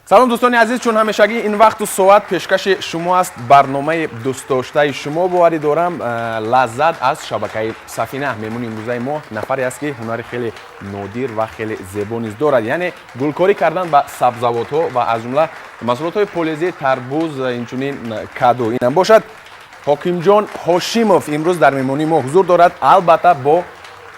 Салом, дӯстони азиз! Чун ҳамешагӣ ин вақту соат пешкаши шумо аст барномаи дӯстдоштаи шумо, боварӣ дорам, «Лаззат» аз шабакаи Сафина. Меҳмони имрӯзаи мо нафаре аст, ки ҳунари хеле нодир ва хеле зебо низ дорад, яъне гулкорӣ кардан ба сабзавотҳо ва аз ҷумла маҳсулотҳои полезӣ, тарбуз, инчунин каду. Инам бошад Ҳокимҷон Ҳошимов имрӯз дар меҳмонии мо ҳузур дорад, албатта бо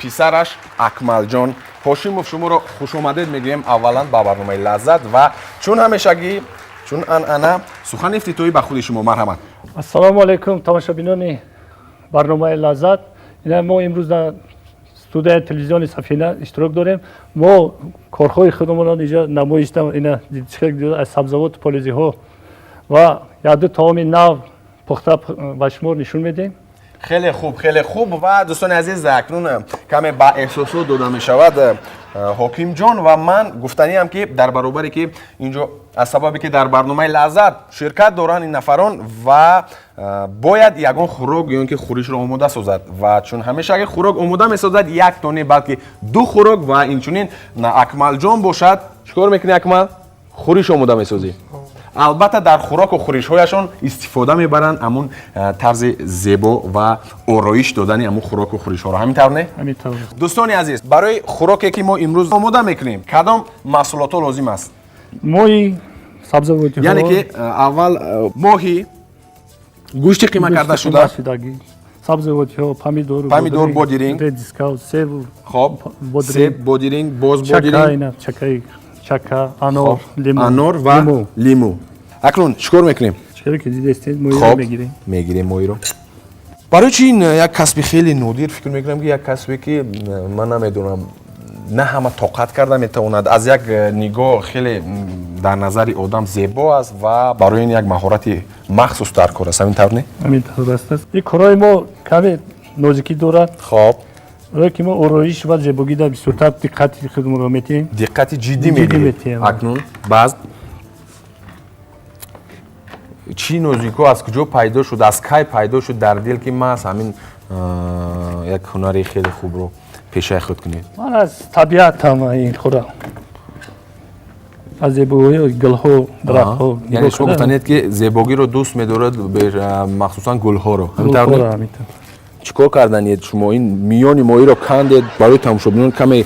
писараш Акмалҷон Ҳошимов. Шуморо хушомадед мегӯем аввалан ба барномаи «Лаззат» ва чун ҳамешагӣ, чун анъана, сухани ифтитоҳӣ ба худи шумо, марҳамат. Ассалому алайкум, тамошобинони барномаи «Лаззат». Ина мо имрӯз дар студияи телевизиони Сафина иштирок дорем. Мо корҳои худамонро инҷа намоиш, ина аз сабзавоту полезиҳо ва якду таоми нав пухта ба шумо нишон медиҳем. Хеле хуб, хеле хуб. Ва дӯстони азиз, акнун каме ба эҳсосот дода мешавад Ҳокимҷон. Ва ман гуфтаниам, ки дар баробаре ки инҷо аз сабабе ки дар барномаи «Лаззат» ширкат доранд ин нафарон ва бояд ягон хӯрок ё ин ки хӯришро омода созад. Ва чун ҳамеша агар хӯрок омода месозад, як то не, балки ду хӯрок. Ва инчунин Акмалҷон бошад, чӣ кор мекунӣ, Акмал? Хӯриш омода месозӣ. Албатта, дар хӯроку хӯришҳояшон истифода мебаранд ҳамун тарзи зебо ва ороиш додани ҳамун хӯроку хӯришҳоро. Ҳамин тавр, не? Ҳамин тавр. Дӯстони азиз, барои хӯроке ки мо имрӯз омода мекунем, кадом маҳсулотҳо лозим аст? Моҳи, сабзавотиҳо. Яъне ки аввал моҳӣ, гӯшти қима карда шуда. Сабзавотиҳо, помидор. Помидор, бодиринг. Редиска, себ. Хоб, себ, бодиринг, боз бодиринг. Чакаи чака, анор, лиму. Анор ва лиму. Акнун чӣ кор мекунем? Чизе ки дидестед, моҳиро мегирем. Мегирем моҳиро. Барои чи ин як касби хеле нодир? Фикр мекунам, ки як касбе ки ман намедонам, на ҳама тоқат карда метавонад. Аз як нигоҳ хеле дар назари одам зебо аст ва барои ин як маҳорати махсус дар кор аст. Ҳамин тавр, не? Ҳамин тавр аст. Ин корҳои мо каме нозикӣ дорад. Барое ки мо ороиш ва зебогида бисёртар диққати худмонро метиҳем. Диққати ҷиддӣ Ҷиддӣ медиҳед. Метиҳем. Акнун баъд чӣ нозикиҳо аз куҷо пайдо шуд, аз кай пайдо шуд дар дил, ки маҳз ҳамин як ҳунари хеле хубро пешаи худ кунед? Ман аз табиатам ин хӯра, аз зебоии гулҳо, дарахтҳо. Яъне шумо гуфтанед, ки зебогиро дӯст медорад, махсусан гулҳоро. Ҳамин тавр, не? Гулҳоро, ҳамин тавр. Чӣ кор карданед шумо? Ин миёни моҳиро кандед, барои тамошобинон каме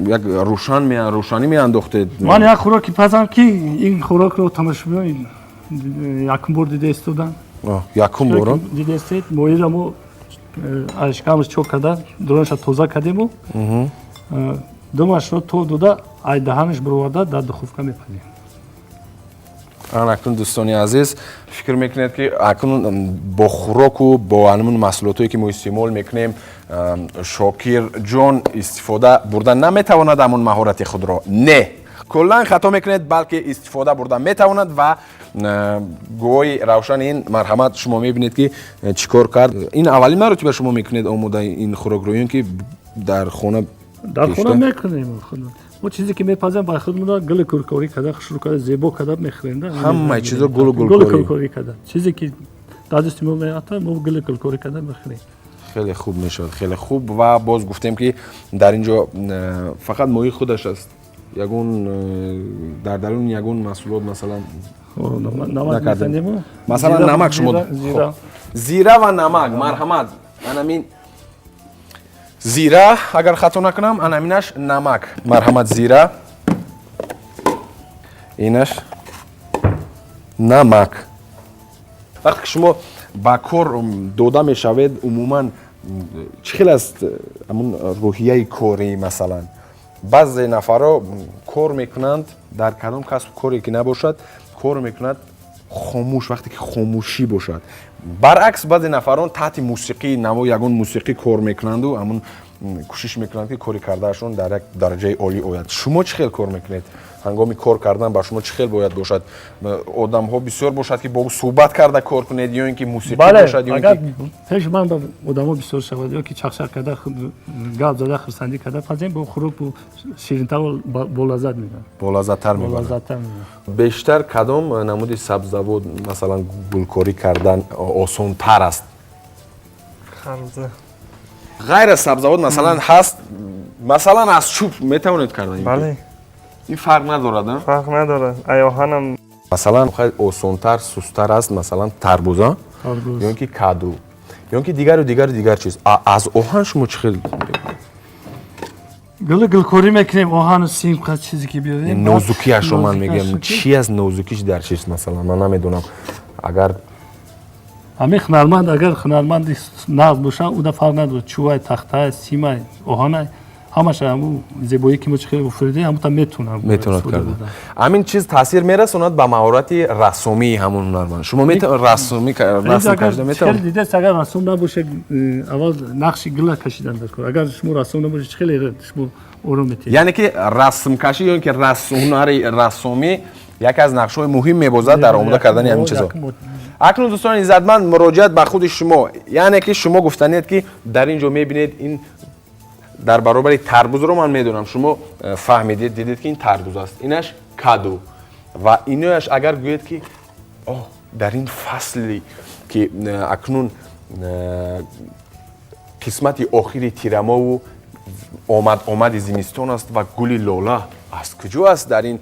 як рӯшанӣ меандохтед. Ман як хӯроки пазам, ки ин хӯрокро тамошобинон якум бор дида истоданд. Якум боро. Дидаистед, моҳиро мо аз шикамаш чок карда, дуронаша тоза кардему, думашро то дода, ай даҳанаш бироварда, дар духовка мепазем. Ан акнун, дӯстони азиз, фикр мекунед, ки акнун бо хӯроку бо ҳамун маҳсулотое ки мо истеъмол мекунем, Шокирҷон истифода бурда наметавонад ҳамун маҳорати худро? Не, куллан хато мекунед, балки истифода бурда метавонад. Ва гувоҳи равшани ин, марҳамат, шумо мебинед, ки чӣ кор кард. Ин аввалин маротиба шумо мекунед омода ин хӯрокро ё ин ки дар хона? Дар хона Пешта? мекунем. Мо чизе ки мепазем, ба худмона гули гулкорӣ карда, хушрӯ карда, зебо карда мехӯрем да. Ҳамаи чизо гулу гули гулкорӣ. Гулкорӣ карда. Чизе ки дар дасти мо меояд, мо гули гулкорӣ карда мехӯрем. Хеле хуб мешавад, хеле хуб. Ва боз гуфтем, ки дар ин ҷо фақат моҳи худаш аст, ягон дар даруни ягон маҳсулот, масалан, О, намак накардем. мезанему. Масалан, намак шумо зира. Хоб. Зира ва намак, марҳамат. Анамин зира, агар хато накунам, анаминаш намак. Марҳамат, зира, инаш намак. Вақте ки шумо ба кор дода мешавед, умуман чӣ хел аст ҳамун рӯҳияи корӣ? Масалан, баъзе нафарҳо кор мекунанд, дар кадом касбу коре ки набошад, кор мекунад хомӯш, вақте ки хомӯшӣ бошад. Баръакс, баъзе нафарон таҳти мусиқӣ, наво ягон мусиқӣ кор мекунанду ҳамун кӯшиш мекунанд, ки кори кардаашон дар як дараҷаи олӣ ояд. Шумо чӣ хел кор мекунед? Ҳангоми кор кардан ба шумо чӣ хел бояд бошад? Одамҳо бисёр бошад, ки бо ӯ суҳбат карда кор кунед, ё ин ки мусиқӣ Бале. бошад, ё ин Агар ки пеш ман ба одамо бисёр шавад ё ки чақчақ карда, гап зада, хурсандӣ карда пазем, бо хӯрок ширинтар, болаззат мебарад. Болаззаттар мебарад. Болаззаттар мебарад. Бештар кадом намуди сабзавот, масалан, гулкорӣ кардан осонтар аст? Харбуза. Ғайр аз сабзавот, масалан, ҳаст, масалан, аз чӯб метавонед кардан? Бале. Ин фарқ надорад, а? Фарқ надорад. Ай оҳанам. Масалан, хеле осонтар, сустар аст, масалан, тарбуза ё ин ки каду ё ин ки дигару дигару дигар чиз. Аз оҳан шумо чӣ хел? Гул гулкорӣ мекунем, оҳану сим, чизе ки биёрем. Нозукиашро ман мегӯям. Чи аст нозукиш дар чист, масалан, ман намедонам. Агар ҳамин ҳунарманд, агар ҳунарманди нағз боша, уда фарқ надорад, чӯбай, тахтай, симай, оҳанай, ҳамаша ҳамун зебоӣ ки мо чӣ хел офаридаем, ҳамута метавонад. Метавонад карда. Ҳамин чиз таъсир мерасонад ба маҳорати рассомии ҳамун ҳунарманд. Шумо рассомӣ расм кашида метавонед? Дидест, агар рассом набошед, аввал нақши гула кашидан дар кор. Агар шумо рассом набошед, чӣ хеле шумо ором метиҳед? Яъне ки расмкашӣ ё ин ки ҳунари рассомӣ яке аз нақшҳои муҳим мебозад дар омода кардани ҳамин чизҳо. Акнун, дӯстони иззатманд, муроҷиат ба худи шумо. Яъне ки шумо гуфтанед, ки дар ин ҷо мебинед, ин дар баробари тарбузро ман медонам, шумо фаҳмидед, дидед, ки ин тарбуз аст, инаш каду ва инояш. Агар гӯед, ки о дар ин фасли ки акнун қисмати охири тирамову омад омади зимистон аст ва гули лола аз куҷо аст дар ин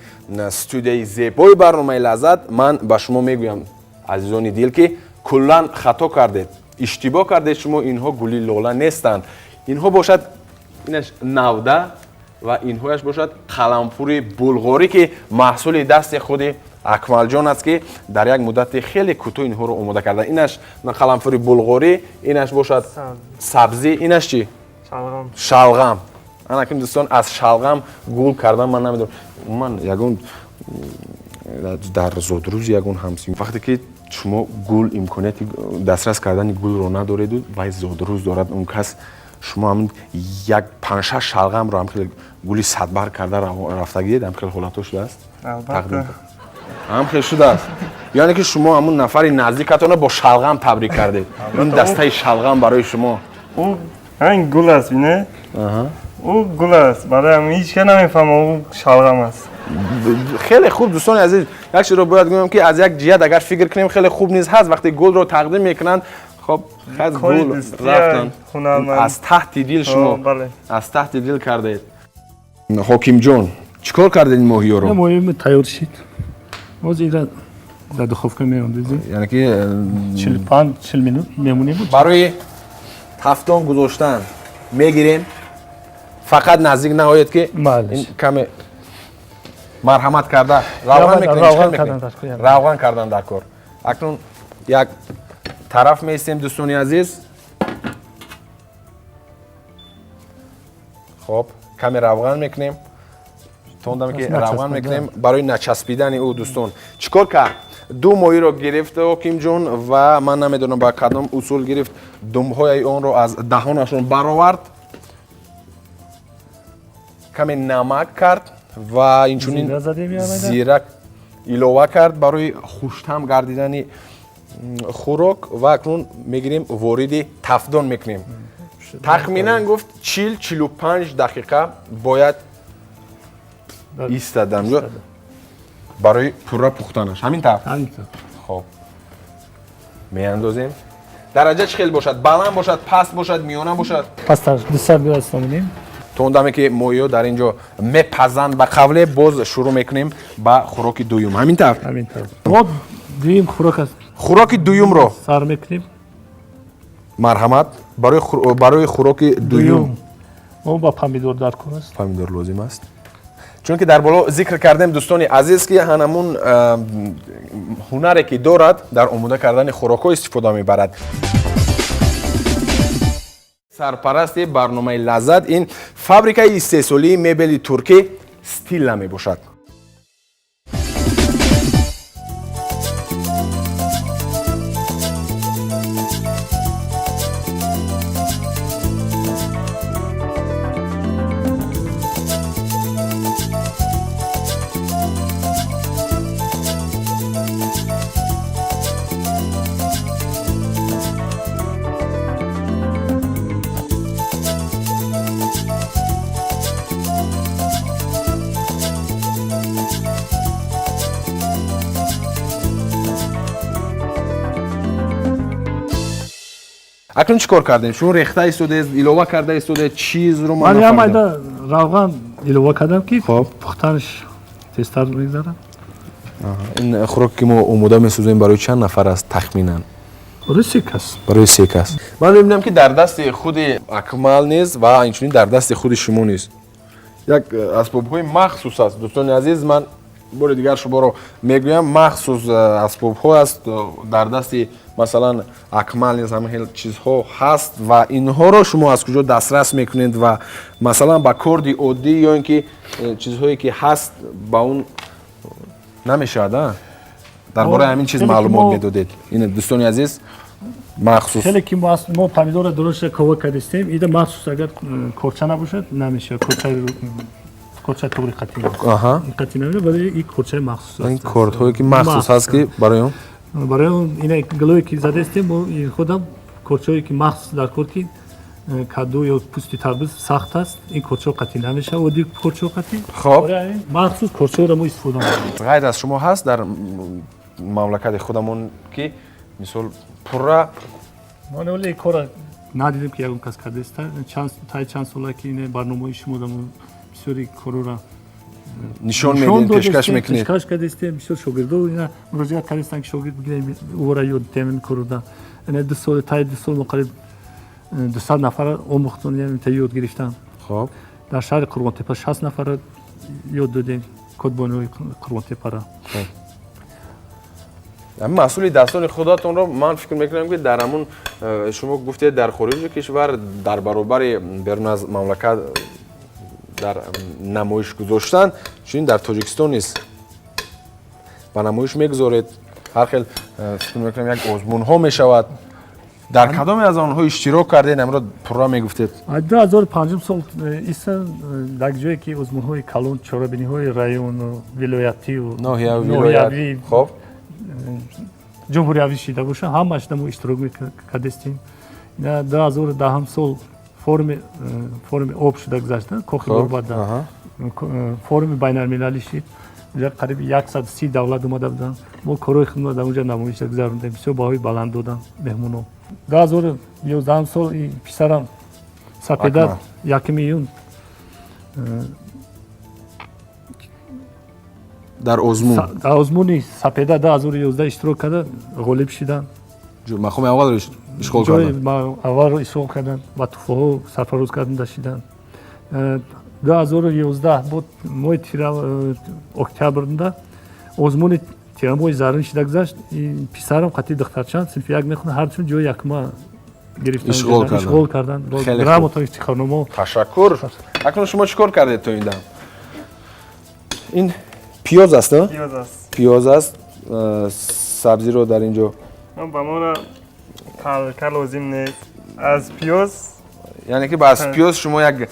студияи зебои барномаи Лаззат, ман ба шумо мегӯям, азизони дил, ки куллан хато кардед, иштибоҳ кардед шумо. Инҳо гули лола нестанд, инҳо бошад, инаш навда ва инҳояш бошад қаламфури булғорӣ, ки маҳсули дасти худи Акмалҷон аст, ки дар як муддати хеле кӯтоҳ инҳоро омода карда. Инаш қаламфури булғорӣ, инаш бошад сабзӣ, инаш чӣ? Шалғам. Анакун, дӯстон, аз шалғам гул кардан ман намедонам. Умуман, ягон дар зодрӯзи ягон ҳамсин, вақте ки шумо гул, имконияти дастрас кардани гулро надореду вай зодрӯз дорад он кас, шумо ҳамн як панҷшаш шалғамро ҳам хеле гули садбар карда рафтагиед, ҳам хеле ҳолатҳо шудааст? Ҳам хел шудааст. Яъне ки шумо ҳамун нафари наздикатона бо шалғам табрик кардед, ин дастаи шалғам барои шумо. Ҳамин гул аст, бине, ӯ гул аст, барои ҳамин ҳеҷ ка намефаҳма, ӯ шалғам аст. Хеле хуб, дӯстони азиз, як чизро бояд гӯям, ки аз як ҷиҳат агар фикр кунем, хеле хуб низ ҳаст, вақте гулро тақдим мекунанд. Хоб, аз гул рафтан аз таҳти дил, шумо аз таҳти дил кардаед. Ҳокимҷон, чӣ кор кардед ин моҳиёро? Моҳи тайёр шид, ҳозир ира дар духовка меандозем. Яъне ки 45-40 минут мемонем. Барои тафтон гузоштан мегирем, фақат наздик наояд, ки ин каме марҳамат карда равған мекунем. Равған кардан дар кор. Акнун як тараф меистем, дӯстони азиз. Хоб, каме равған мекунем, то он даме ки равған мекунем барои начаспидани ӯ. Дӯстон, чӣ кор кард? Ду моҳиро гирифт Ҳокимҷон ва ман намедонам ба кадом усул гирифт, думҳои онро аз даҳонашон баровард, каме намак кард ва инчунин зира илова кард барои хуштам гардидани хӯрок. Ва акнун мегирем, вориди тафдон мекунем. Тахминан гуфт, 40-45 дақиқа бояд истад ҷо барои пурра пухтанаш. Ҳамин тавр, хоб, меандозем. Дараҷа чӣ хел бошад? Баланд бошад, паст бошад, миёна бошад? Пасттар, 200 градус мемонем. То он даме ки моҳиҳо дар ин ҷо мепазанд, ба қавле боз шурӯъ мекунем ба хӯроки дуюм. Ҳамин тавр? Ҳамин тавр. Мо дуюм хӯрок аст. Хӯроки дуюмро сар мекунем. Марҳамат, барои хӯроки дуюм. Мо ба помидор дар кор аст. Помидор лозим аст, чунки дар боло зикр кардем, дӯстони азиз, ки ҳанамун ҳунаре ки дорад, дар омода кардани хӯрокҳо истифода мебарад. Сарпарасти барномаи Лаззат ин фабрикаи истеҳсолии мебели туркӣ Стилла мебошад. Акнун чӣ кор кардем? Шумо рехта истодаед, илова карда истодаед чизро. Ман я майда равған илова кардам, ки пухтанаш. Тезтар мегзарад. Ин хӯроке ки мо омода месозем, барои чанд нафар аст тахминан? Барои се кас. Барои се кас. Ман мебинам, ки дар дасти худи Акмал низ ва инчунин дар дасти худи шумо низ як асбобҳои махсус аст. Дӯстони азиз, ман бори дигар шуморо мегӯям, махсус асбобҳо аст. Дар дасти, масалан, Акмал низ ҳамин хел чизҳо ҳаст. Ва инҳоро шумо аз куҷо дастрас мекунед? Ва масалан, ба корди оддӣ ё ин ки чизҳое ки ҳаст, ба он намешавад, а? Дар бораи ҳамин чиз Хеле ки маълумот мо медодед. Ин, дӯстони азиз, махсус. Хеле ки мо помидорро дуруст кова кардистем, ида махсус агар корча набошад, намешавад. Корчаи туғри қатӣ қатӣ намешавад, барои ин корчаи махсус ин аст. Кордҳое ки махсус ҳаст, ки барои он. Барои он ина гилое ки задестем, мо ин худам корчаое ки махсус дар кор, ки каду ё пӯсти тарбуз сахт аст, ин корчао қатӣ намешавад, оддӣ корчао қатӣ. Хоб. Барои ҳамин махсус корчаоро мо истифода мекунем. Ғайр аз шумо ҳаст дар мамлакати худамон, ки мисол пурра? Ман оле кора надидем, ки ягон кас кардеста. Чанд таи чанд сола ки ин барномаи шумо дамо бисёри корора нишон медиҳед, пешкаш додестем, мекунед. Пешкаш кардестем. Бисёр шогирдо ина муроҷиат кардестанд, ки шогирд бигирем, ӯра ёд диҳем ин корора. Ина 2 сол, таи 2 сол мо қариб 200 нафар омӯхтон, та ёд гирифтан. Дар шаҳри Қурғонтепа 60 нафарро ёд додем, кодбониҳои Қурғонтепара. Ҳамин маҳсули дастони худатонро ман фикр мекунам, ки дар ҳамун шумо гуфтед, дар хориҷи кишвар, дар баробари берун аз мамлакат дар намоиш гузоштан, чунин дар Тоҷикистон низ ба намоиш мегузоред. Ҳар хел фикр мекунам, як озмунҳо мешавад. Дар кадоме аз онҳо иштирок кардед, амро пурра мегуфтед. Аз 2005 сол иса дар ҷое ки озмунҳои калон, чорабиниҳои району вилоятию ноҳияви, вилоят. Ноҳиявӣ, ҷумҳуриявӣ шида боша, ҳамааш мо иштирок мекардестем. Ина 2010 сол форуми об шуда гузашта Кохи Борбада, форуми байналмилалӣ шид. Унҷа қариби 130 давлат омада буданд. Мо корҳои худро дар унҷа намоиш гузарондем, бисёр баҳои баланд доданд меҳмонон. 2011 сол и писарам Сапеда Акмал. 1 июн Дар озмун. Дар озмуни Сапеда 2011 иштирок карда, ғолиб шиданд. Мақоми аввалро ишғол ҷои карданд. Аввалро ишғол карданд ва туҳфаҳо сарфароз карда шиданд. 2011 буд, моҳи тира, октябрда озмуни Тирамоҳи заррин шида гузашт. Ин писарам қатъи духтарчам, синфи як мехонад, ҳарчун ҷои якума гирифтанд. Ишғол карданд. Ишғол карданд. Бо Хеле хуб. грамота, ифтихорномо. Ташаккур. Акнун шумо чӣ кор кардед то ин дам? Ин пиёз аст, а? Пиёз аст. Пиёз аст. Сабзиро дар ин ҷо Ба мо талка лозим нест, аз пиёз. Яъне ки аз пиёз шумо як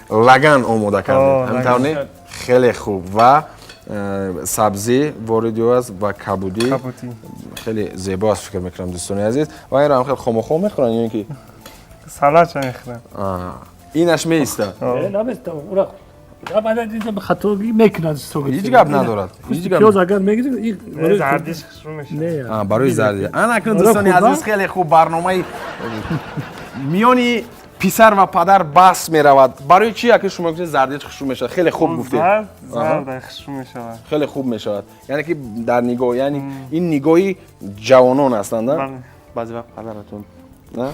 лаган омода кардед, ҳамин тавр, не? Хеле хуб. Ва сабзӣ ворид аст ва кабудӣ. Кабудӣ. Хеле зебо аст, фикр мекунам, дӯстони азиз. Ва инро ҳам хеле хомохом мехӯранд ё ин ки Салатша мехӯрам. Инаш меистад? Наместа, ура хатогӣ мекунад. Ҳеҷ гап надорад, ҳеҷ гап. Пиёз агар мегирӣ Зардиш хушрӯ мешавад. Барои зарди. Ана акнун, дӯстони азиз, хеле хуб, барномаи миёни писар ва падар баҳс меравад. Барои чӣ аки шумо гуфтед, зардиш хушрӯ мешавад? Хеле хуб гуфтед. Зард зард хушрӯ мешавад. Хеле хуб мешавад, яъне ки дар нигоҳ, яъне ин нигоҳи ҷавонон ҳастанд, а? Бале. Баъзе вақт падаратон на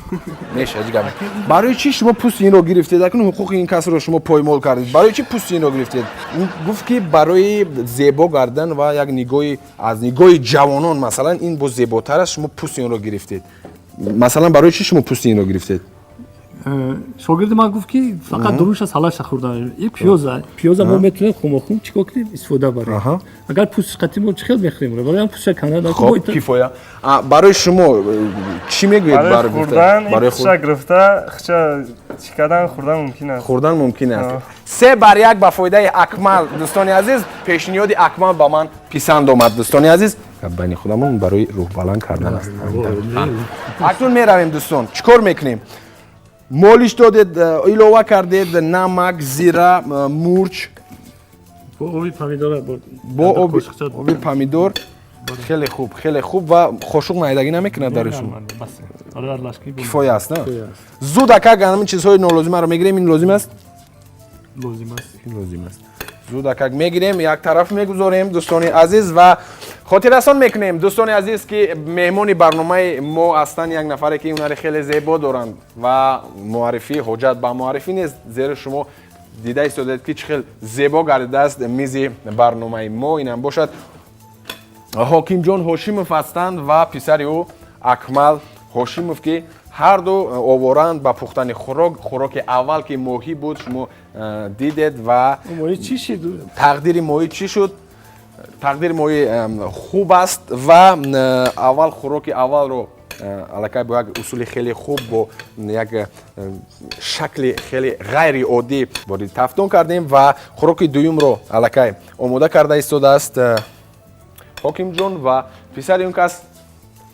мешавад, ҳеҷ гап. Барои чӣ шумо пӯсти инро гирифтед? Акнун ҳуқуқи ин касро шумо поймол кардед. Барои чӣ пӯсти инро гирифтед? Ӯ гуфт, ки барои зебо гардан ва як нигоҳи, аз нигоҳи ҷавонон, масалан, ин боз зеботар аст. Шумо пӯсти инро гирифтед. Масалан, барои чӣ шумо пӯсти инро гирифтед? Шогирди ман гуфт, ки фақат дуруша салаша хӯрдан. И пиёза, пиёза мо метавонем хумохум чӣ кор кунем, истифода барем. Агар пӯсти қатӣ, мо чӣ хел мехӯрем? Барои ҳам пӯстша канда. Хоб, кифоя. Барои шумо чӣ мегӯед? Барои барои гуфтан? хӯрдан ин Барои хушра гирифта, хушра чӣ кардан, хӯрдан мумкин аст. Хӯрдан мумкин аст. Оҳ. 3-1 ба фоидаи Акмал. Дӯстони азиз, пешниҳоди Акмал ба ман писанд омад. Дӯстони азиз, байни худамон барои рӯҳбаланд кардан аст. Акнун меравем, дӯстон, чӣ кор мекунем? Молиш додед, илова кардед намак, зира, мурч. Бо оби помидора. Бо оби помидор. Хеле хуб, хеле хуб. Ва қошуқ майдагӣ намекунад дари шумо? Кифоя аст, на? Зуд, акак, ҳамин чизҳои нолозимаро мегирем. Ин лозим аст? Лозим аст. Ин лозим аст. Зудакак мегирем, як тараф мегузорем, дӯстони азиз, ва хотиррасон мекунем, дӯстони азиз, ки меҳмони барномаи мо ҳастанд як нафаре, ки ҳунари хеле зебо доранд ва муаррифӣ ҳоҷат ба муаррифӣ нест, зеро шумо дида истодаед, ки чӣ хел зебо гардидааст мизи барномаи мо. Инам бошад, Ҳокимҷон Ҳошимов ҳастанд ва писари ӯ Акмал Ҳошимов, ки ҳарду оворанд ба пухтани хӯрок. Хӯроки аввал, ки моҳӣ буд, шумо дидед ва моҳӣ чӣ шид? Тақдири моҳӣ чӣ шуд? Тақдири моҳӣ хуб аст ва аввал хӯроки аввалро аллакай бо як усули хеле хуб, бо як шакли хеле ғайриоддӣ вориди тафтон кардем ва хӯроки дуюмро аллакай омода карда истодааст Ҳокимҷон ва писари он кас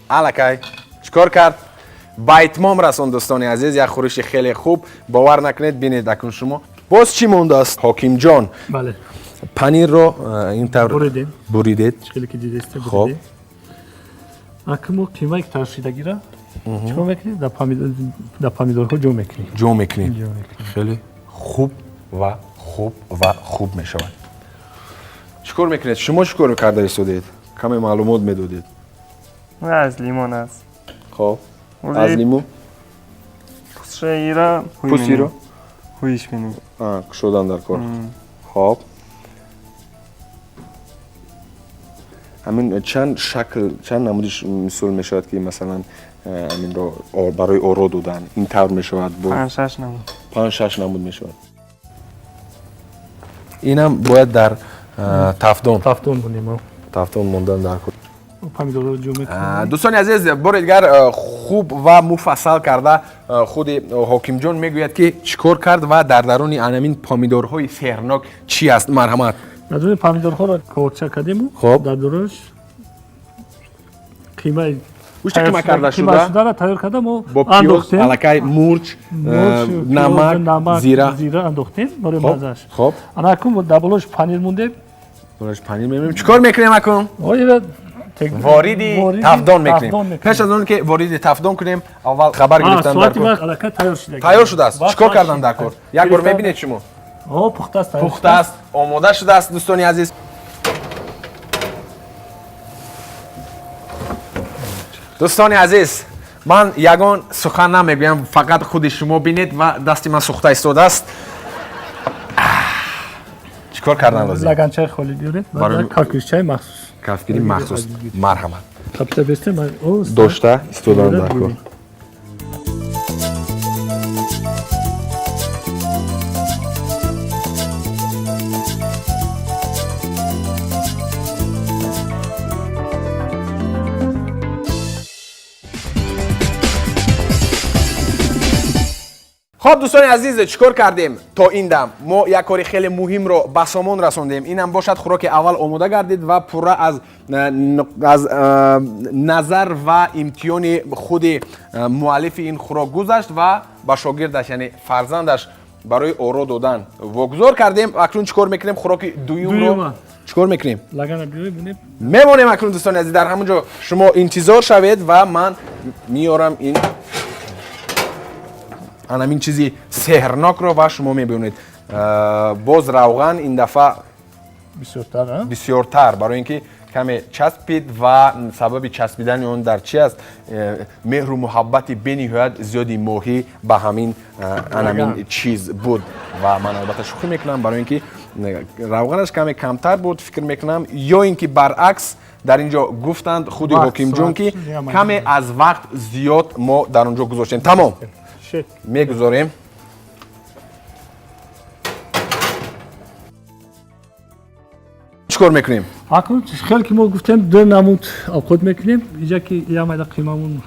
аллакай чӣ кор кард? Ба итмом расонд. Дӯстони азиз, як хӯриши хеле хуб, бовар накунед, бинед акнун шумо. Боз чӣ мондааст, Ҳокимҷон? Бале. Панирро ин тавр буридем. Буридед. Хеле ки дидесте, Хоб. буридем. Акн мо қимаи таршидагира чикор мекунем? Дар помидорҳо ҷо мекунем. Ҷо мекунем. Ҷо мекунем. Хеле хуб ва хуб ва хуб мешавад. Чӣ кор мекунед шумо? Чӣ кор карда истодед? Каме маълумот медодед. Аз лимон аст. Хоб, аз лиму. Пӯстшаира. Пӯстиро ҳуиш менем. Кушодан дар кор. Хоб, ҳамин чанд шакл, чанд намуди мисол мешавад, ки масалан ҳаминро барои оро додан ин тавр мешавад бо панҷ шаш намуд. Панҷ шаш намуд мешавад. Инам бояд дар тафдон. Тафтон монем. Тафдон мондан дар кор. Помидорро ҷо мекунем. Дӯстони азиз, бори дигар хуб ва муфассал карда худи Ҳокимҷон мегӯяд, ки чӣ кор кард ва дар даруни анамин помидорҳои сеҳрнок чӣ аст. Марҳамат. Дар даруни помидорҳоро корча кардему. Хоб. Дар дарунаш қимаи гӯшти қима карда шуда. Шударо тайёр карда мо бо пиёз андохтем. Аллакай мурч, Мурч, намак, пиёз, намак, зира. Зира андохтем барои Хоб, маззаш. Хоб. Ана акун дар болош панир мондем. Болош панир мемонем. Чӣ кор мекунем акун? Оира вориди тафдон мекунем. Пеш аз он ки вориди тафдон кунем, аввал хабар гирифтан дар соати кор. вақт аллакай тайёр шуда. Тайёр шудааст. Чӣ кор кардан дар кор? Як бор мебинед шумо. О, пухта аст, тайёр. Пухта аст, омода шудааст, дӯстони азиз. Дӯстони азиз, ман ягон сухан намегӯям, фақат худи шумо бинед ва дасти ман сӯхта истодааст. Чӣ кор кардан лозим? Лаганчаи холӣ биёред. Барои кафгирчаи махсус. Кафгири махсус, марҳамат. Қапита бестем. Дошта истодан дар кор. Хоб, дӯстони азиз, чӣ кор кардем то ин дам? Мо як кори хеле муҳимро ба сомон расондем. Инам бошад, хӯроки аввал омода гардид ва пурра аз назар ва имтиҳони худи муаллифи ин хӯрок гузашт ва ба шогирдаш, яъне фарзандаш, барои оро додан вогузор кардем. Акнун чӣ кор мекунем? Хӯроки дуюмро Дуюма. чӣ кор мекунем? Лагана биёред, бинем. Мемонем акнун, дӯстони азиз, дар ҳамон ҷо шумо интизор шавед ва ман меорам ин анамин чизи сеҳрнокро ва шумо мебинед. Боз равған ин дафъа бисёртар, а? Бисёртар, барои ин ки каме часпид ва сабаби часпидани он дар чи аст? Меҳру муҳаббати бениҳоят зиёди моҳӣ ба ҳамин анамин чиз буд. Ва ман албатта шӯхӣ мекунам, барои ин ки равғанаш каме камтар буд, фикр мекунам, ё ин ки баръакс, дар ин ҷо гуфтанд худи Вақт, Ҳокимҷон, ки соат, яман. каме аз вақт зиёд мо дар он ҷо гузоштем. Тамом. Шед. Мегузорем. Чӣ кор мекунем? Акнун хеле ки мо гуфтем, ду намуд овқот мекунем. Инҷа ки як майда қимамон,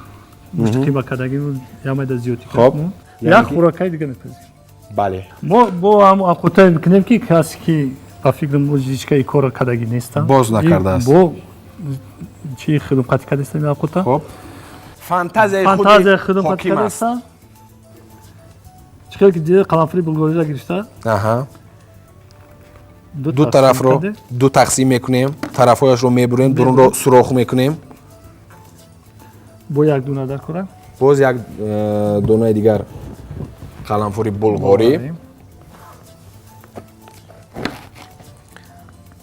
гӯшти қима кардагимон, як майда зиёдӣ Хоб. кардем. Яъне Як ки- хӯрокаи дига мепазем. Бале. Мо бо ҳам овқотае мекунем, ки касе ки ба фикри мо ҳеҷ кора кардагӣ нестам. Боз накардааст. Бо чи худум қатӣ кардастем ин овқота. Хоб, фантазияи фантазия худи худум қатӣ ҳоким аст. кардастам. Чӣ хеле ки дида, қаламфури булғориро гирифта. Ду тарафро кардем. Ду тақсим мекунем, тарафҳояшро мебурем, дурунро сурох мекунем. Бо як дуна дар кора. Боз як донаи дигар қаламфури булғорӣ.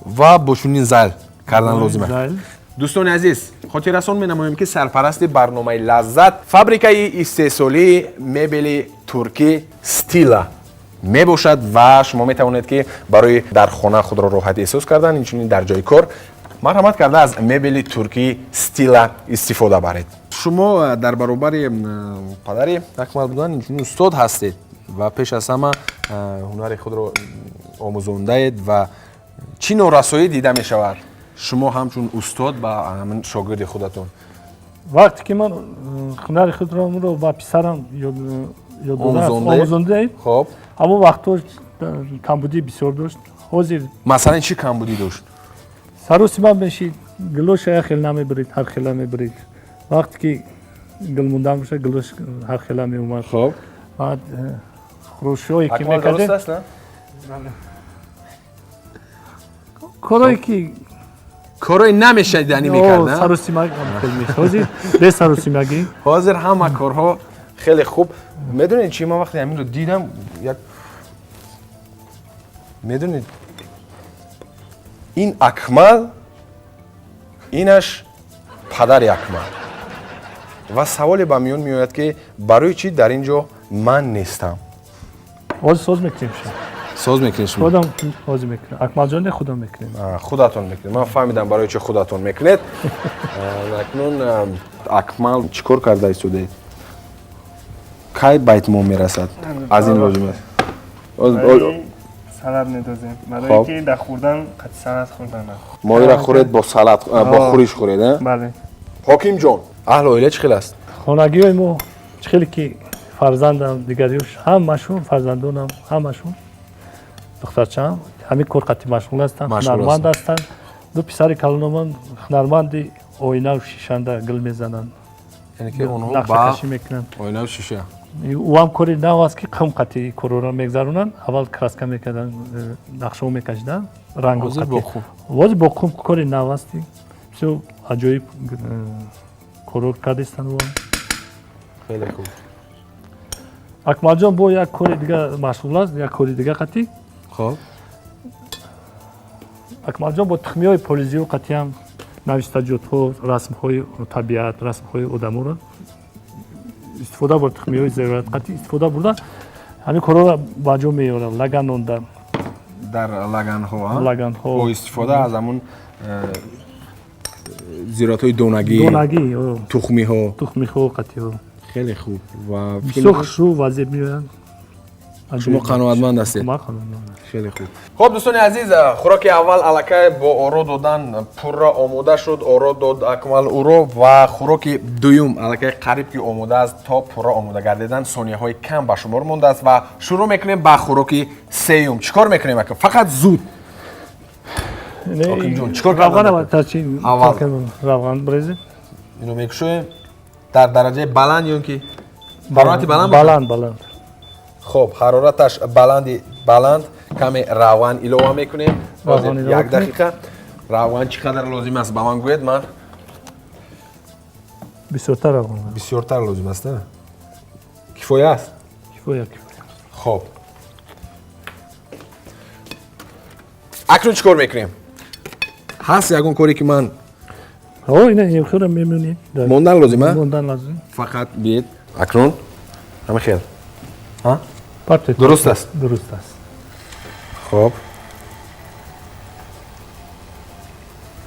Ва бо чунин зайл кардан лозим аст. Дӯстони азиз, хотиррасон менамоем, ки сарпарасти барномаи Лаззат фабрикаи истеҳсолии мебели туркӣ Стила мебошад ва шумо метавонед, ки барои дар хона худро роҳат эҳсос кардан, инчунин дар ҷои кор марҳамат карда аз мебели туркии Стила истифода баред. Шумо дар баробари падари Акмал будан, инчунин устод ҳастед ва пеш аз ҳама ҳунари худро омӯзондаед. Ва чӣ норасоӣ дида мешавад шумо ҳамчун устод ба ҳамин шогирди худатон? Вақте ки ман ҳунари худро ба писарам ёд омӯзондаед, хоб, ҳамон вақтҳо камбудӣ бисёр дошт. Ҳозир масалан чӣ камбудӣ дошт? Саросима мешид, гилоша як хел намебирид, ҳар хела мебирид. Вақте ки гил мондан боша, гилош ҳар хела меомад. Хоб, баъд хӯрошҳое ки мекардем, корое ки корҳои намешадани мекард. Саросима ҳозир бесаросимагӣ. Ҳозир ҳама корҳо хеле хуб. Медонед чи, ман вақте ҳаминро дидам, як, медонед, ин Акмал, инаш падари Акмал, ва саволе ба миён меояд, ки барои чӣ дар ин ҷо ман нестам? Ҳозир соз мекунем. Соз мекунед шумо? Худам ҳозир мекунем, Акмалҷон, худам мекунем. Худатон мекунед. Ман фаҳмидам барои чӣ худатон мекунед. Акнун, Акмал, чӣ кор карда истодаед? Кай ба итмом мерасад? Аз ин лозим аст. Салат медозем, барои ки дар хӯрдан қати салат хӯрдан. Моҳиро хӯред бо салат, бо хӯриш хӯред. Бале. Ҳокимҷон, аҳли оила чӣ хел аст? Хонагиҳои мо чӣ хеле ки фарзандам, дигариёш ҳамашон, фарзандонам ҳамашон, духтарчаам ҳамин кор қати машғул ҳастанд, ҳунарманд ҳастанд. Ду писари калономон ҳунарманди оинаву шишанда гил мезананд, нақшакашӣ мекунанд. Оинаву шиша. Ӯ ҳам кори нав аст, ки қум қати корора мегзаронанд. Аввал краска мекарданд, нақшаҳо мекашиданд рангҳозир бо қум кори нав аст, бисёр аҷоиб корор кардистанд ӯ. Хеле хуб. Акмалҷон бо як кори дига машғул аст, як кори дига қатӣ. Хоб. Акмалҷон бо тухмиҳои полизиё қатиам навиштаҷотҳо, расмҳои табиат, расмҳои одаморо истифода бурд, тухмиҳои зироат қатӣ истифода бурда, ҳамин корҳоро ба ҷо меорад, лаган онда. Дар лаганҳо? Лаганҳо. Бо истифода аз ҳамун зироатҳои донагӣ. Донагӣ. Тухмиҳо. Тухмиҳо қатиҳо. Хеле хуб. Ва бисёр хушрӯ вазир меоянд. Шумо қаноатманд ҳастед? Хеле хуб. Хуб, дӯстони азиз, хӯроки аввал аллакай бо оро додан пурра омода шуд, оро дод Акмал ӯро, ва хӯроки дуюм аллакай қариб ки омода аст. То пурра омода гардидан сонияҳои кам ба шумор мондааст ва шурӯъ мекунем ба хӯроки сеюм. Чӣ кор мекунем, ака? Фақат зуд, ҳокимҷон, чӣ кор? Аввал равған брезем. Ино мекушоем дар дараҷаи баланд ё ки ҳарорати баланд? Баланд, баланд. Хуб, ҳарораташ баланди баланд, каме равған илова мекунем. Як дақиқа. Равған чӣ қадар лозим аст, ба ман гӯед, ман Бисёртар равған. Бисёртар лозим аст, на? Кифоя аст? Кифоя, кифоя. Хуб, акнун чӣ кор мекунем? Ҳаст ягон коре ки ман Ина хӯра мемонем. Мондан лозим? Мондан лозим. Фақат биед, акнун ҳама хел дуруст аст? Дуруст аст. Хуб,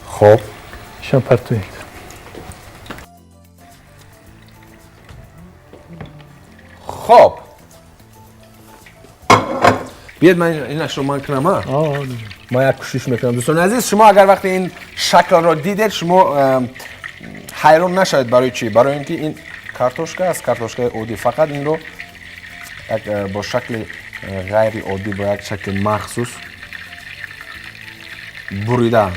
хуб. Ишам партоед. Хоб, биед, ман инашро ман кунам. Ман як кӯшиш мекунам. Дӯстони азиз, шумо агар вақте ин шаклро дидед, шумо ҳайрон нашавед. Барои чӣ? Барои ин ки ин картошка аст, картошкаи оддӣ, фақат инро як бо шакли ғайриоддӣ, бо як шакли махсус буридаам.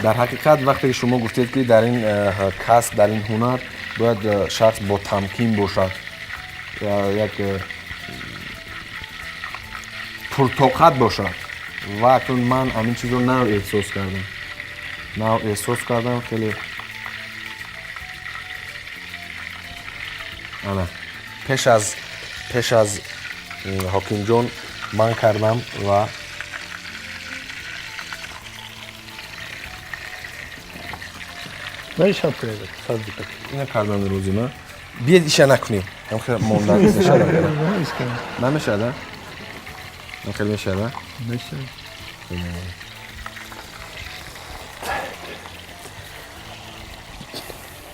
Дар ҳақиқат, вақте ки шумо гуфтед, ки дар ин касб, дар ин ҳунар бояд шахс бо тамкин бошад, як пуртоқат бошад, ва акнун ман ҳамин чизро нав эҳсос кардам, нав эҳсос кардам. Хеле Ана пеш аз Ҳокимҷон ман кардам ва Наишам кунед, сабзи кунед. Ина кардан лозима. Биед иша накунем. Ҳам хел монда мешавад. Намешавад, а? Ҳам хел мешавад, а? Мешавад.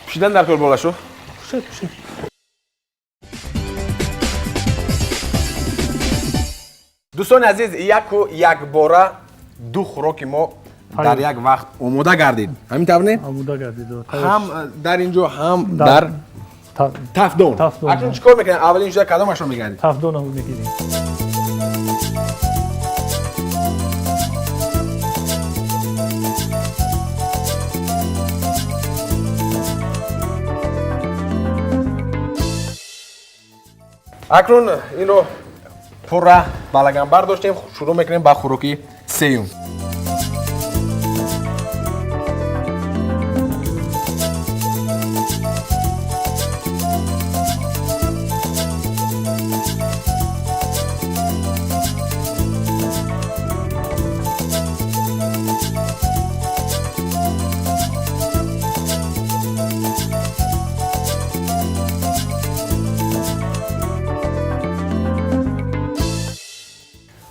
Пӯшидан дар кор бола шу? Пӯшед, пӯшед. Дӯстони азиз, яку якбора ду хӯроки мо дар як вақт омода гардид. Ҳамин тавр не? Омода гардид. Ҳам дар ин ҷо, ҳам дар тафдон. Акнун чӣ кор мекунем? Аввалин шуда кадомашро мегардид? Тафдонро мегирем. Акнун инро пурра балаган бардоштем, шурӯъ мекунем ба хӯроки сеюм.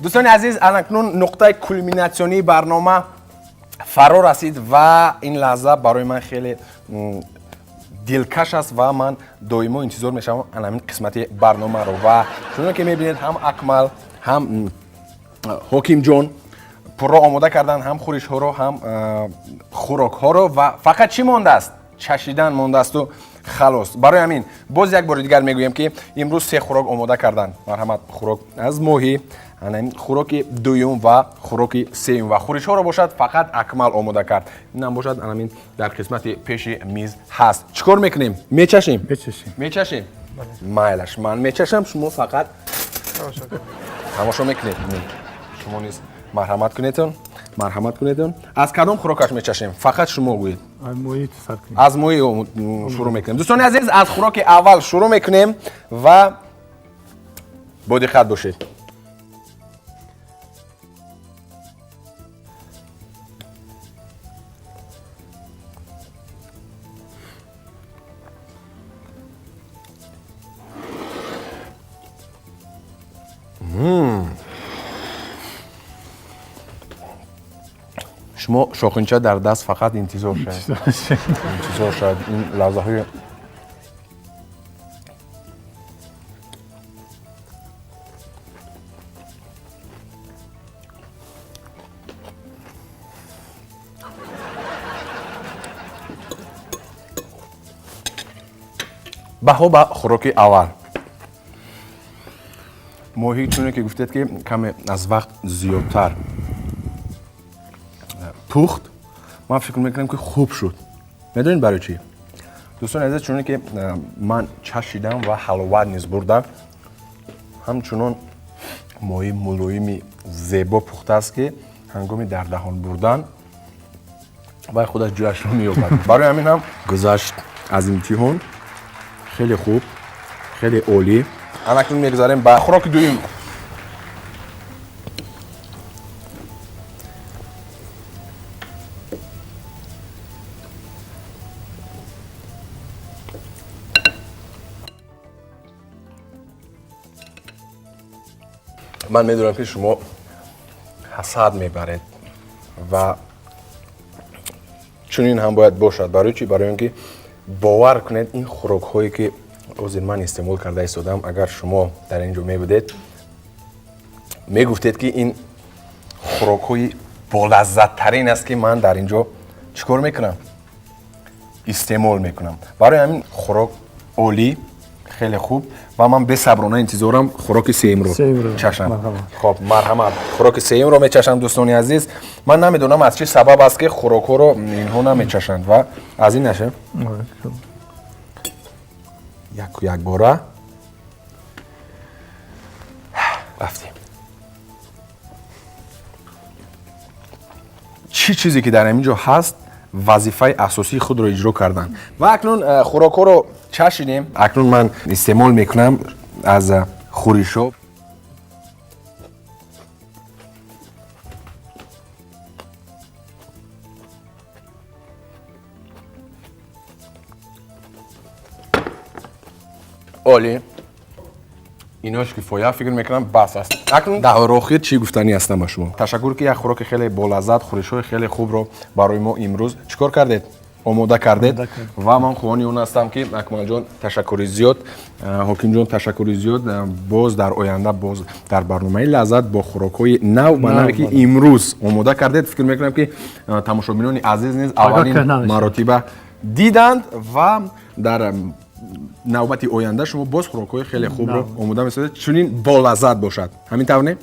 Дӯстони азиз, анакнун нуқтаи кулминатсионии барнома фаро расид ва ин лаҳза барои ман хеле дилкаш аст ва ман доимо интизор мешавам анамин қисмати барномаро. Ва чуноне ки мебинед, ҳам Акмал, ҳам Ҳокимҷон пурра омода карданд ҳам хӯришҳоро, ҳам хӯрокҳоро ва фақат чӣ мондааст? Чашидан мондаасту халос. Барои ҳамин боз як бори дигар мегӯем, ки имрӯз се хӯрок омода карданд. Марҳамат, хӯрок аз моҳӣ, хӯроки дуюм ва хӯроки сеюм ва хӯришҳоро бошад фақат Акмал омода кард. Инам бошад анамин дар қисмати пеши миз ҳаст. Чӣ кор мекунем? Мечашем? Мечашем. Мечашем? Майлаш, ман мечашам, шумо фақат тамошо мекунед. Шумо низ марҳамат кунедон, марҳамат кунедон. Аз кадом хӯрокаш мечашем? Фақат шумо гӯед. Аз моҳӣ сар кунем. Аз моҳӣ шурӯъ мекунем. Дӯстони азиз, аз хӯроки аввал шурӯъ мекунем ва бо диққат бошед. Шумо шоқинча дар даст фақат интизор шавед. Интизор шавед ин лаҳзаҳои баҳо ба хӯроки аввал. Моҳӣ чуне ки гуфтед, ки каме аз вақт зиёдтар пухт, ман фикр мекунам, ки хуб шуд. Медонед барои чӣ? Дӯстони азиз, чуне ки ман чашидам ва ҳаловат низ бурдам, ҳамчунон моҳии мулоими зебо пухтааст, ки ҳангоми дар даҳон бурдан вай худаш ҷояшро меёбад. Барои ҳамин ҳам гузашт аз имтиҳон. Хеле хуб, хеле олӣ. Анакнун мегузарем ба хӯроки дуюм. Ман медонам, ки шумо ҳасад мебаред ва чунин ҳам бояд бошад. Барои чӣ? Барои он ки бовар кунед, ин хӯрокҳое ки ҳозир ман истеъмол карда истодам, агар шумо дар ин ҷо мебудед, мегуфтед, ки ин хӯрокҳои болаззаттарин аст, ки ман дар ин ҷо чӣ кор мекунам, истеъмол мекунам. Барои ҳамин хӯрок олӣ, хеле хуб ва ман бесаброна интизорам хӯроки сеюмро чашам. Хоб, марҳамат, хӯроки сеюмро мечашам. Дӯстони азиз, ман намедонам, аз чӣ сабаб аст, ки хӯрокҳоро инҳо намечашанд ва аз ин наша яку якбора рафтем. Чӣ чизе ки дар ҳамин ҷо ҳаст, вазифаи асосии худро иҷро карданд. Ва акнун хӯрокҳоро Чашидем. Акнун ман истеъмол мекунам аз хӯришҳо. Олӣ. Инош кифоя, фикр мекунам, бас аст. Акнун дар охир чӣ гуфтанӣ ҳастам ба шумо? Ташаккур, ки як хӯроки хеле болаззат, хӯришҳои хеле хубро барои мо имрӯз чикор кардед? Омода кардед. Ва ман хоҳони он ҳастам, ки Акмалҷон, ташаккури зиёд, Ҳокимҷон, ташаккури зиёд. Боз дар оянда, боз дар барномаи Лаззат бо хӯрокҳои нав ба наве, ки имрӯз омода кардед, фикр мекунам, ки тамошобинони азиз низ аввалин маротиба диданд ва дар навбати оянда шумо боз хӯрокҳои хеле хубро омода месозед, чунин болаззат бошад. Ҳамин тавр не?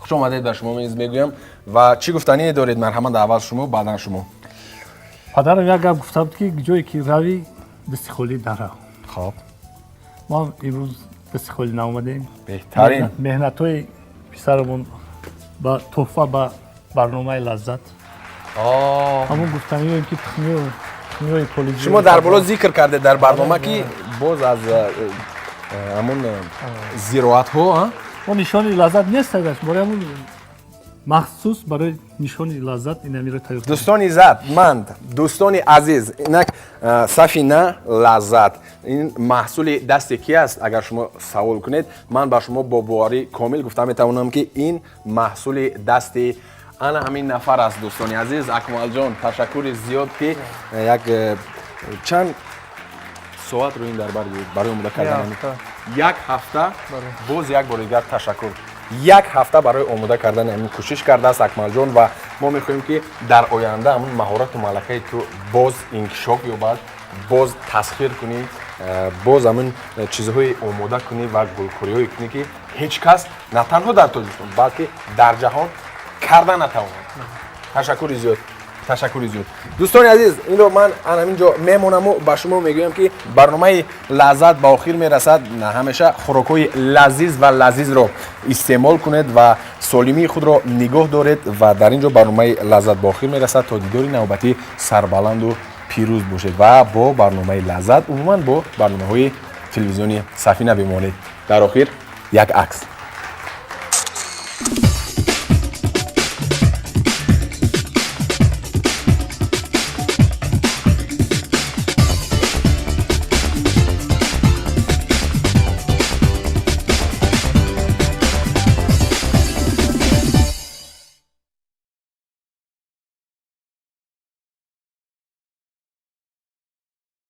Хуш омадед ба шумо низ мегӯям. Ва чӣ гуфтание доред? Марҳамат, аввал шумо, баъдан шумо. Падарам як гап гуфта буд, ки ҷое ки равӣ, дасти холӣ нарав. Хоб. Мо имрӯз дасти холӣ наомадем. Беҳтарин. Меҳнатҳои писарамон ба тӯҳфа ба барномаи Лаззат. Ҳамон гуфтаниҳоем, ки тухмиҳои полиҷи. Шумо дар боло зикр кардед дар барнома, ки боз аз ҳамон зироатҳо. Мо нишони Лаззат нест, барои ҳамон махсус барои нишони Лаззат инамиро тайёр. Дӯстони иззатманд, дӯстони азиз, инак Сафина Лаззат, ин маҳсули дасти ки аст, агар шумо савол кунед, ман ба шумо бо боварӣ комил гуфта метавонам, ки ин маҳсули дасти ана ҳамин нафар аст. Дӯстони азиз, Акмалҷон, ташаккури зиёд, ки як чанд соатро ин дар бар барои омода кардан? Як ҳафта. Боз як бори дигар ташаккур. Як ҳафта барои омода кардани ҳамин кӯшиш кардааст Акмалҷон. Ва мо мехоҳем, ки дар оянда ҳамун маҳорату малакаи ту боз инкишоф ёбад, боз тасхир кунӣ, боз ҳамин чизҳои омода кунӣ ва гулкориҳое кунӣ, ки ҳеҷ кас на танҳо дар Тоҷикистон, балки дар ҷаҳон карда натавонад. Ташаккури зиёд, ташаккури зиёд. Дӯстони азиз, инро ман ҳамин ҷо мемонаму ба шумо мегӯям, ки барномаи Лаззат ба охир мерасад. Ҳамеша хӯрокҳои лазиз ва лазизро истеъмол кунед ва солимии худро нигоҳ доред. Ва дар ин ҷо барномаи Лаззат ба охир мерасад. То дидори навбатӣ сарбаланду пирӯз бошед ва бо барномаи Лаззат, умуман бо барномаҳои телевизиони Сафина бимонед. Дар охир як акс.